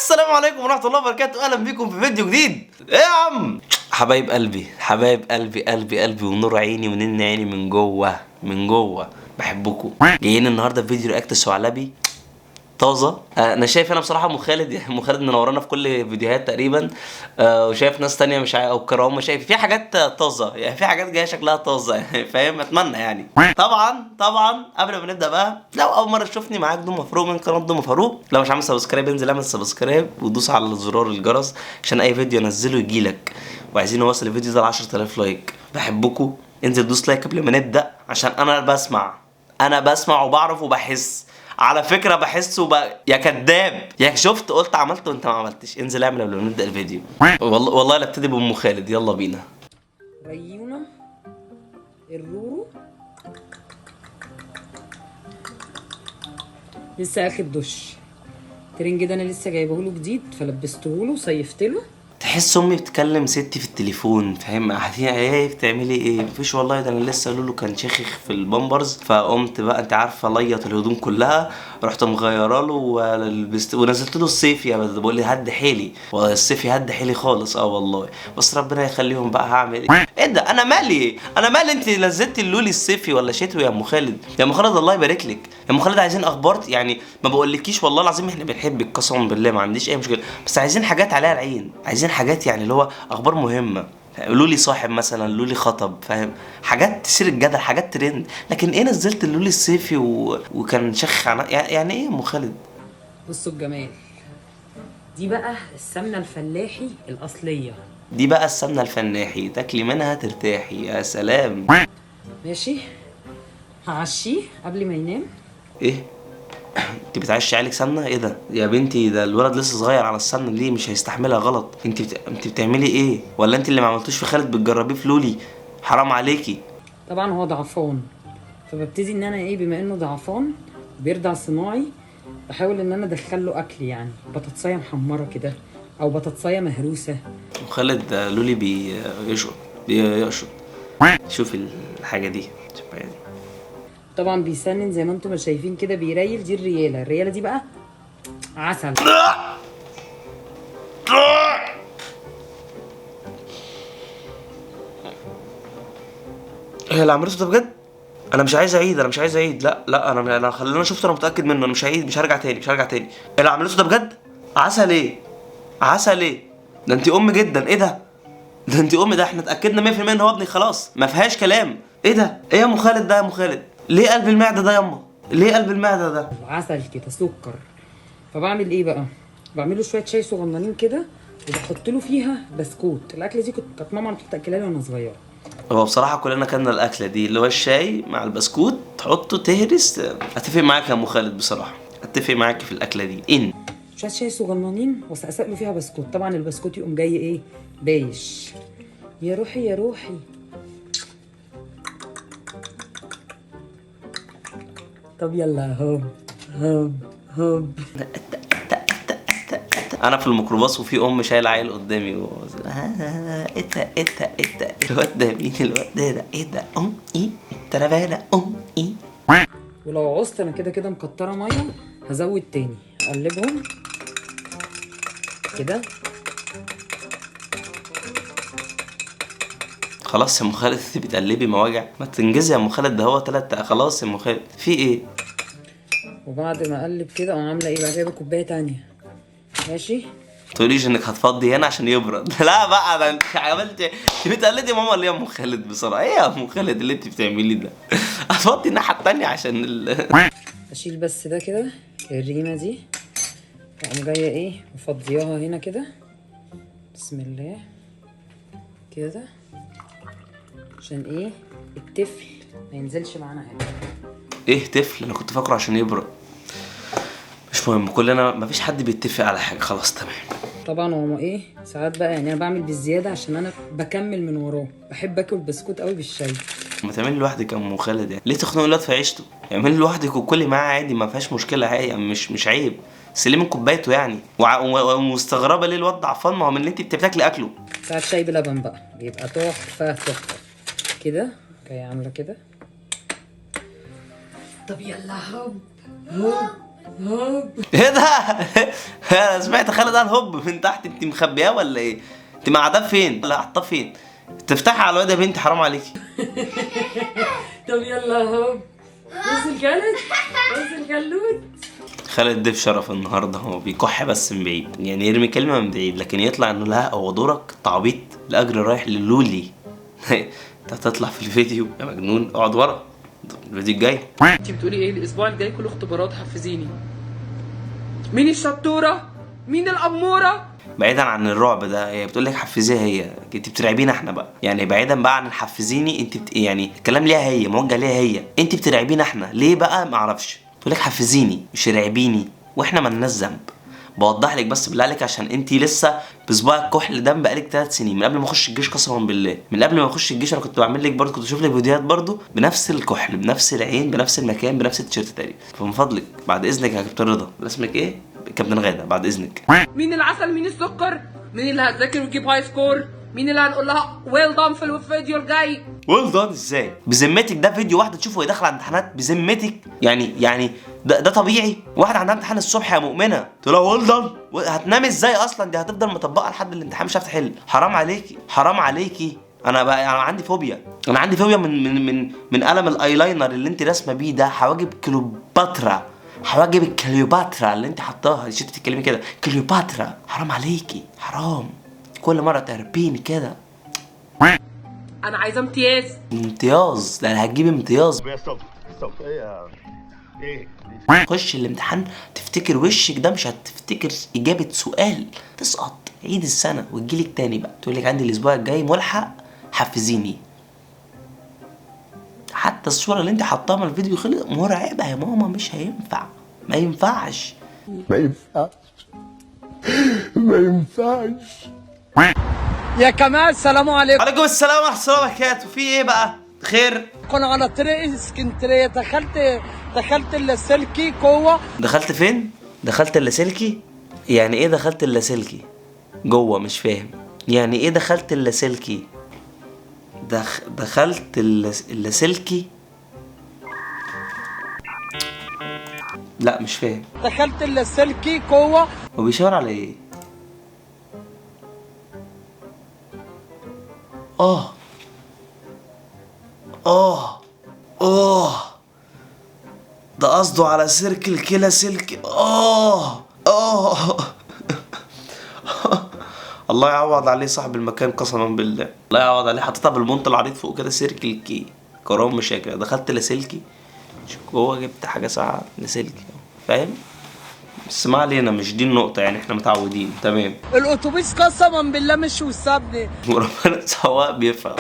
السلام عليكم ورحمة الله وبركاته، اهلا بيكم في فيديو جديد. ايه يا عم حبايب قلبي، حبايب قلبي قلبي قلبي ونور عيني ونن عيني من جوه من جوه، بحبكم. جايين النهارده في فيديو react ثعلبي طازة. انا شايف، انا بصراحة ام خالد، ام خالد منورانا في كل الفيديوهات تقريبا، وشايف ناس تانية مش عارف او كرامة، شايف في حاجات طازة، يعني في حاجات جاية شكلها طازة يعني فاهم. اتمنى يعني طبعا طبعا قبل ما نبدا بقى، لو اول مرة تشوفني معاك دوم فاروق من قناة دوم فاروق، لو مش عامل subscribe انزل اعمل subscribe ودوس على زرار الجرس عشان اي فيديو انزله يجيلك. وعايزين نوصل الفيديو ده ل 10000 like، بحبكم. انزل دوس like قبل ما نبدا عشان انا بسمع، انا بسمع وبعرف وبحس على فكرة، بحس يا كذاب يا شفت قلت عملت وانت ما عملتش. انزل اعمل قبل ما نبدا الفيديو. والله والله لا ابتدي بام خالد، يلا بينا. ريونة الرورو لسه اخد دش. الترنج ده انا لسه جايبه له جديد، فلبسته له وصيفت له. تحس امي بتكلم ستي في التليفون فاهم، قاعدين ايه بتعملي ايه؟ مفيش والله، ده انا لسه لولو كان شيخخ في البامبرز، فقمت بقى انت عارفه ليط الهدوم كلها، رحت مغيرة له ولبست ونزلت له الصيفي. يا بقول لي هد حيلي، والصيفي هد حيلي خالص. والله بس ربنا يخليهم بقى. هعمل ايه؟ ايه ده؟ انا مالي، انا مالي، انت نزلتي اللولي الصيفي ولا شتوي يا ام خالد؟ يا ام خالد الله يبارك لك يا ام خالد. عايزين اخبار يعني، ما بقولكيش والله العظيم احنا بنحبك قسما بالله، ما عنديش اي مشكلة، بس عايزين حاجات عليها العين، عايزين حاجات يعني اللي هو اخبار مهمة. لولي صاحب مثلا، لولي خطب، فاهم، حاجات تثير الجدل، حاجات ترند. لكن ايه نزلت اللولي الصيفي وكان شخ يعني ايه يا ام خالد؟ بصوا الجمال، دي بقى السمنة الفلاحي الاصلية. دي بقى السمنة الفلاحي، تاكلي منها ترتاحي. يا سلام. ماشي، هعشيه قبل ما ينام. ايه انت بتعشي عيالك سمنه؟ ايه ده يا بنتي؟ ده الولد لسه صغير على السمنة، ليه مش هيستحملها؟ غلط. انت بتعملي ايه؟ ولا انت اللي ما عملتوش في خالد بتجربيه في لولي؟ حرام عليكي. طبعا هو ضعفان، فببتدي ان انا ايه، بما انه ضعفان بيرضع صناعي، بحاول ان انا ادخل له اكل، يعني بطاطسايه محمرة كده او بطاطسايه مهروسه. وخالد لولي بيشقط بيقشط. شوفي الحاجة دي، شوفي دي. طبعا بيسنن زي ما انتم ما شايفين كده، بيريل. دي الرياله، الرياله دي بقى عسل. هي اللي عملته ده بجد؟ انا مش عايز اعيد، انا مش عايز اعيد. لا لا، انا خلينا انا شفته، انا متاكد منه، انا مش هعيد، مش هرجع تاني، مش هرجع تاني. اللي عملته ده بجد عسل ايه؟ عسل ايه؟ ده انت ام جدا. ايه ده؟ ده انت ام، ده احنا اتاكدنا 100% ان هو ابني، خلاص ما فيهاش كلام. ايه ده؟ ايه يا ام خالد ده؟ يا ام خالد ليه قلب المعدة ده ياما؟ ليه قلب المعدة ده؟ عسل كده سكر. فبعمل ايه بقى؟ بعمل له شوية شاي صغننين كده وبحط له فيها بسكوت. الاكلة دي كانت ماما بتاكلها لي وانا صغيرة. هو بصراحة كلنا كلنا الاكلة دي اللي هو الشاي مع البسكوت، تحطه تهرس. اتفق معاك يا ام خالد بصراحة، اتفق معاك في الاكلة دي. ان شوية شاي صغننين واسقسق له فيها بسكوت. طبعا البسكوت يقوم جاي ايه؟ بايش. يا روحي يا روحي. طب يلا هوب هوب هوب. انا في الميكروباص وفي ام شايله عيل قدامي ايه ده ايه ده ايه ده الواد ده مين الواد ده ايه ده ام ايه تربانه ام ايه. ولو عوزت انا كده كده مكتره مية هزود تاني، اقلبهم كده. خلاص يا ام خالد انت بتقلبي مواجع، ما تنجزي يا ام خالد، ده هو 3. خلاص يا ام خالد في ايه؟ وبعد ما اقلب كده اقوم عامله ايه بقى؟ جايبه كوباية تانية. ماشي، تقوليش انك هتفضي هنا عشان يبرد. لا بقى، ده انت عملت، انت بتقلدي ماما ليه يا ام خالد بصراحة؟ ايه يا ام خالد اللي انت بتعمليه ده؟ هتفضي الناحية التانية عشان اشيل بس ده كده الريمه دي، اقوم جاية ايه مفضياها هنا كده، بسم الله كده، عشان ايه التفل ما ينزلش معانا هنا. ايه تفل؟ انا كنت فاكره عشان يبرد. مش مهم، كلنا مفيش حد بيتفق على حاجة، خلاص تمام. طبعا هو ايه ساعات بقى يعني انا بعمل بالزيادة عشان انا بكمل من وراه، بحب اكل بسكوت قوي بالشاي. ما تعملي لوحدك يا ام خالد يعني، ليه تخنقي الواد في عيشته؟ اعملي لوحدك وكلي معاه عادي، ما فيهاش مشكلة عادي يعني، مش عيب. سلمي من كوبايته يعني. ومستغربه ليه الواد ضعفان؟ ما هو من اللي انت بتاكلي اكله. ساعات شاي بلبن بقى بيبقى تحفة تحفة كده، جاية عامله كده. طب يلا هوب هوب هوب. ايه ده؟ انا سمعت خالد قال هوب من تحت. انت مخبياه ولا ايه؟ انت معداه فين؟ لا حطاه فين؟ تفتحي على الواد يا بنتي، حرام عليكي. طب يلا هوب. بص الخالد، بص الخلود. خالد ضيف شرف النهارده، هو بيكح بس من بعيد، يعني يرمي كلمة من بعيد، لكن يطلع انه لا هو دورك تعبيط لاجر رايح للولي. انت هتطلع في الفيديو يا مجنون، اقعد ورا الفيديو الجاي. انت بتقولي ايه؟ الاسبوع الجاي كله اختبارات، حفزيني. مين الشطوره؟ مين الاموره؟ بعيدا عن الرعب ده، هي بتقول لك حفزيها هي، انت بترعبينا احنا بقى، يعني بعيدا بقى عن حفزيني انت يعني الكلام ليها هي، موجه ليها هي، انت بترعبينا احنا ليه بقى؟ ما اعرفش. بتقول لك حفزيني مش رعبيني، واحنا مالناش ذنب. بوضح لك بس بالله عليك، عشان انت لسه بصباع الكحل ده بقالك 3 سنين من قبل ما اخش الجيش، قسما بالله من قبل ما اخش الجيش انا كنت بعمل لك برضه، كنت بشوف لك فيديوهات برضه بنفس الكحل بنفس العين بنفس المكان بنفس التيشيرت تقريبا. فمن فضلك بعد اذنك يا كابتن رضا، اسمك ايه؟ كابتن غاده، بعد اذنك. مين العسل؟ مين السكر؟ مين اللي هتذاكر وتجيب high score؟ مين اللي هنقول لها well done في الفيديو الجاي؟ well done ازاي؟ بذمتك ده فيديو واحدة تشوفه وهي داخله على امتحانات؟ بذمتك يعني ده طبيعي؟ واحد عندها امتحان الصبح يا مؤمنة تقول لها well done، هتنام ازاي اصلا؟ دي هتفضل مطبقه لحد الامتحان مش عارفه تحل. حرام عليكي، حرام عليكي. انا بقى انا عندي فوبيا، انا عندي فوبيا من من من من قلم الايلاينر اللي انت راسمه بيه ده، حواجب كليوباترا، حواجب الكليوباترا اللي انت حطاها، مش انت بتتكلمي كده كليوباترا. حرام عليكي، حرام كل مرة تهربيني كده. انا عايزه امتياز. امتياز؟ ده انا هتجيب امتياز. stop stop. ايه ايه؟ خش الامتحان تفتكر وشك ده، مش هتفتكر اجابه سؤال، تسقط عيد السنة وتجيلك تاني بقى تقول لك عندي الاسبوع الجاي ملحق حفزيني. حتى الصورة اللي انت حطاها من الفيديو خلص مرعبة يا ماما، مش هينفع، ما ينفعش، ما ينفعش، ما ينفعش. يا كمال سلام عليكم. عليكم السلام ورحمة الله وبركاته. في ايه بقى؟ خير؟ كنا على طريق اسكندرية، دخلت اللاسلكي جوه. دخلت فين؟ دخلت اللاسلكي؟ يعني ايه دخلت اللاسلكي جوه؟ مش فاهم يعني ايه دخلت اللاسلكي. دخلت اللاسلكي؟ لا مش فاهم. دخلت اللاسلكي جوه. هو بيشاور على ايه؟ اه اه اه ده قصده على سيرك الكلى، سلك. اه اه الله يعوض عليه صاحب المكان قسما بالله، الله يعوض عليه. حطيتها بالمنط العريض فوق كده سيرك الكي كرام مشاكل. دخلت لاسلكي جوه، جبت حاجة ساعة لاسلكي، فاهم؟ بس ما علينا، مش دي النقطة، يعني احنا متعودين تمام. الاتوبيس قسما بالله مشي وسابني. وربنا سواق بيفهم.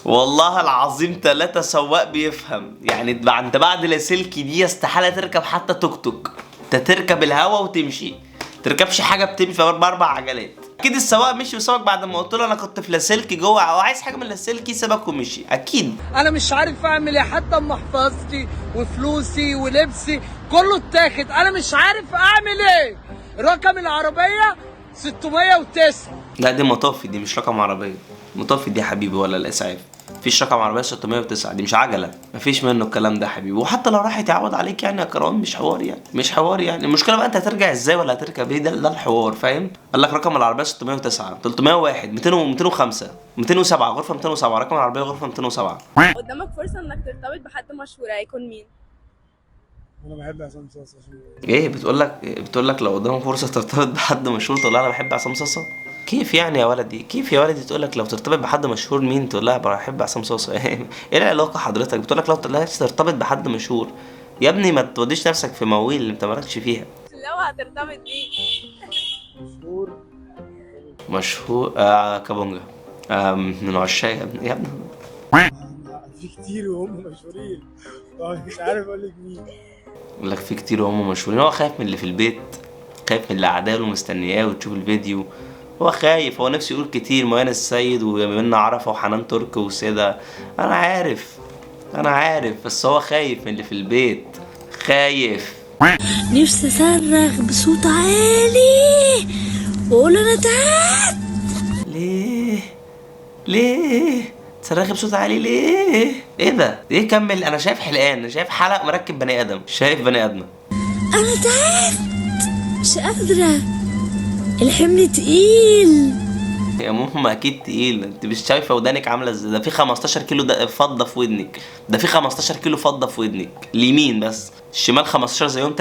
والله العظيم 3 سواق بيفهم. يعني انت بعد لاسلكي دي استحالة تركب حتى توك توك، انت تركب الهوا وتمشي، تركبش حاجة بتمشي باربع عجلات. اكيد السواق مشي وسابك بعد ما قلت له انا كنت في لاسلكي جوه او عايز حاجة من لاسلكي، سابك ومشي اكيد. انا مش عارف اعمل ايه، حتى محفظتي وفلوسي ولبسي كله اتاخد، انا مش عارف اعمل ايه. رقم العربية 609. لا دي مطافي، دي مش رقم عربية، مطافي دي يا حبيبي ولا الاسعاف. مفيش رقم عربية 609، دي مش عجله، مفيش منه الكلام ده يا حبيبي. وحتى لو راحت يعوض عليك يعني يا كروان، مش حوار يعني، مش حوار يعني. المشكلة بقى انت هترجع ازاي ولا هتركب ايه؟ ده الحوار، فاهم؟ قال لك رقم العربية 609، 301، 200، 205، 207، غرفة 207، رقم العربية غرفة 207. قدامك فرصة انك ترتبط بحد مشهور، هيكون مين؟ انا بحب عصام صاصا. ايه بتقول لك لو قدامك فرصة ترتبط بحد مشهور تقول لها انا بحب عصام صاصا؟ كيف يعني يا ولدي؟ كيف يا ولدي تقول لك لو ترتبط بحد مشهور مين؟ تقول لها بحب عصام صاصا. ايه العلاقة حضرتك؟ بتقول لك لو ترتبط بحد مشهور يا ابني ما توديش نفسك في مواويل اللي انت مالكش فيها. لو هترتبط بيه مشهور مشهور كابونجا، من عشاق يا ابني يا ابني. في كتير وهم مشهورين، مش عارف اقول لك مين. يقول لك في كتير وهم مشهورين. هو خايف من اللي في البيت، خايف من اللي قاعدة ومستنياه وتشوف الفيديو، هو خايف، هو نفسه يقول كتير. ميان السيد ومنى عرفه وحنان ترك وسيدة، انا عارف، انا عارف، بس هو خايف من اللي في البيت، خايف. نفسي اصرخ بصوت عالي واقول انا تعبت. ليه ليه تصرخي بصوت عالي ليه؟ ايه ده؟ ايه كمل؟ انا شايف حلقان، انا شايف حلق مركب بني ادم، شايف بني ادمه. انا تعبت، مش قادرة، الحمل تقيل يا ماما. اكيد تقيل، انت مش شايفه ودانك عامله ازاي؟ ده في 15 كيلو ده فضة في ودنك، ده في 15 كيلو فضة في ودنك اليمين بس، الشمال 15 زيهم،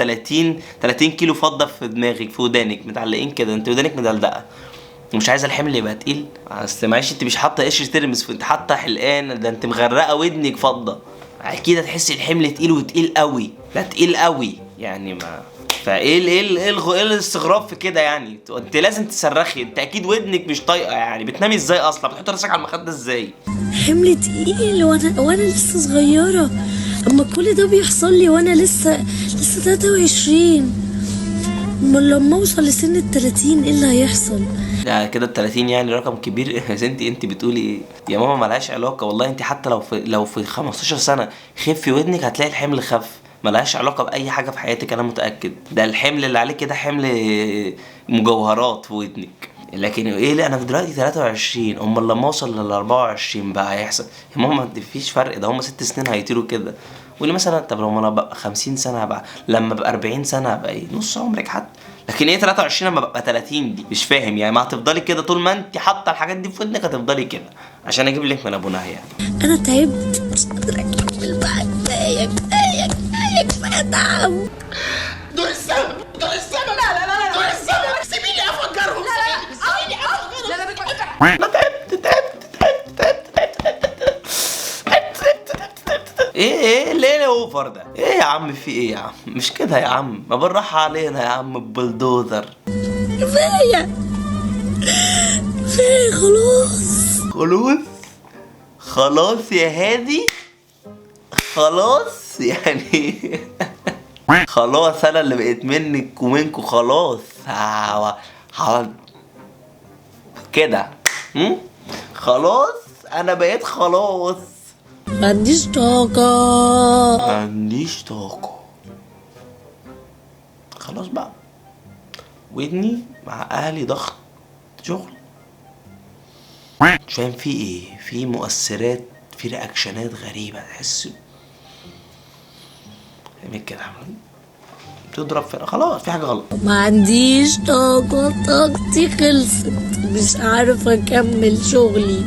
30 كيلو فضة في دماغك، في ودانك متعلقين كده، انت ودانك مدلدقه ومش عايزه الحمل يبقى تقيل. اصل معلش انت مش حاطه قشر ترمس، انت حاطه حلقان، ده انت مغرقة ودنك فضة، اكيد هتحسي الحمل تقيل، وتقيل قوي، لا تقيل قوي يعني. ما فايه ال ايه ال ايه الاستغراب في كده يعني؟ انت لازم تصرخي، انت اكيد ودنك مش طايقة يعني، بتنامي ازاي اصلا؟ بتحطي راسك على المخدة ازاي؟ حمل تقيل وانا لسه صغيرة، اما كل ده بيحصل لي وانا لسه 23، امال لما اوصل لسن ال 30 ايه اللي هيحصل؟ لا كده ال 30 يعني رقم كبير يا سنتي. انت بتقولي ايه يا ماما؟ ملهاش علاقة والله، انت حتى لو في 15 سنة خفي ودنك هتلاقي الحمل خف، ملهاش علاقة باي حاجة في حياتك، انا متاكد. ده الحمل اللي عليك كده حمل مجوهرات في ودنك. لكن ايه؟ لا انا دلوقتي 23، امال لما اوصل لل 24 بقى هيحصل يا ماما؟ مفيش فرق، ده هم 6 سنين هيطيروا كده. واللي مثلا طب لو انا ببقى 50 سنة هبقى، لما ابقى 40 سنة هبقى ايه؟ نص عمرك حتى. لكن ايه 23 لما ببقى 30 دي؟ مش فاهم يعني. ما هتفضلي كده طول ما انت حاطه الحاجات دي في ودنك، هتفضلي كده عشان اجيب لك من ابو نهي يعني. انا تعبت، مش قادرة اكمل بقى، كفاية كفاية كفاية كفاية تعب. دول السبب، دول السبب، لا لا لا، دول السبب، سيبيني افجرهم، سيبيني افجرهم، لا لا انا تعبت تعبت تعبت تعبت تعبت تعبت تعبت تعبت. ايه ايه ليه ال over ده؟ ايه يا عم؟ في ايه يا عم؟ مش كده يا عم، ما بالراحة علينا يا عم البلدوزر. كفاية كفاية، خلاص خلاص خلاص يا هادي، خلاص يعني خلاص انا اللي بقيت منك ومنكو، خلاص كده خلاص انا بقيت خلاص، ما عنديش طاقة، ما عنديش طاقة خلاص بقى. ودني مع اهلي، ضغط شغل، مش فاهم في ايه، في مؤثرات، في رياكشنات غريبة، تحس كده تضرب في خلاص في حاجة غلط. ما عنديش طاقة، طاقتي خلصت، مش عارفة اكمل شغلي،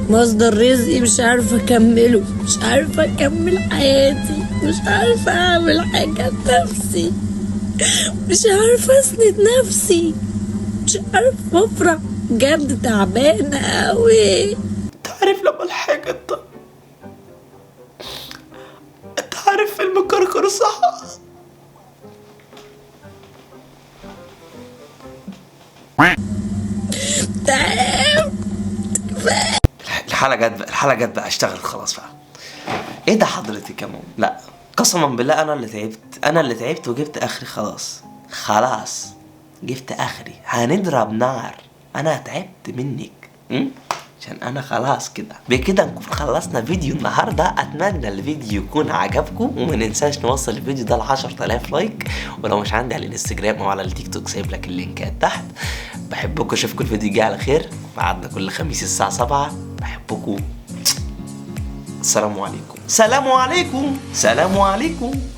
مصدر رزقي مش عارفة اكمله، مش عارفة اكمل حياتي، مش عارفة اعمل حاجة بنفسي، مش عارفة اسند نفسي، مش عارفة افرح، بجد تعبانة اوي. انت عارف لما الحاجة انت عارف فيلم كركر صح؟ تعبت. الحالة جت بقى، الحالة جت بقى، اشتغلت خلاص بقى. ايه ده حضرتك يا ماما؟ لا قسما بالله انا اللي تعبت، انا اللي تعبت وجبت اخري خلاص، خلاص جبت اخري، هنضرب نار، انا تعبت منك عشان انا خلاص كده. بكده نكون خلصنا فيديو النهارده، اتمنى الفيديو يكون عجبكم، وما ننساش نوصل الفيديو ده ل 10000 like، ولو مش عندي على الانستجرام او على التيك توك سايب لك اللينكات تحت. بحبكم، اشوفكم الفيديو الجاي على خير، ميعادنا كل خميس الساعة 7. بحبكم، السلام عليكم، سلام عليكم، سلام عليكم.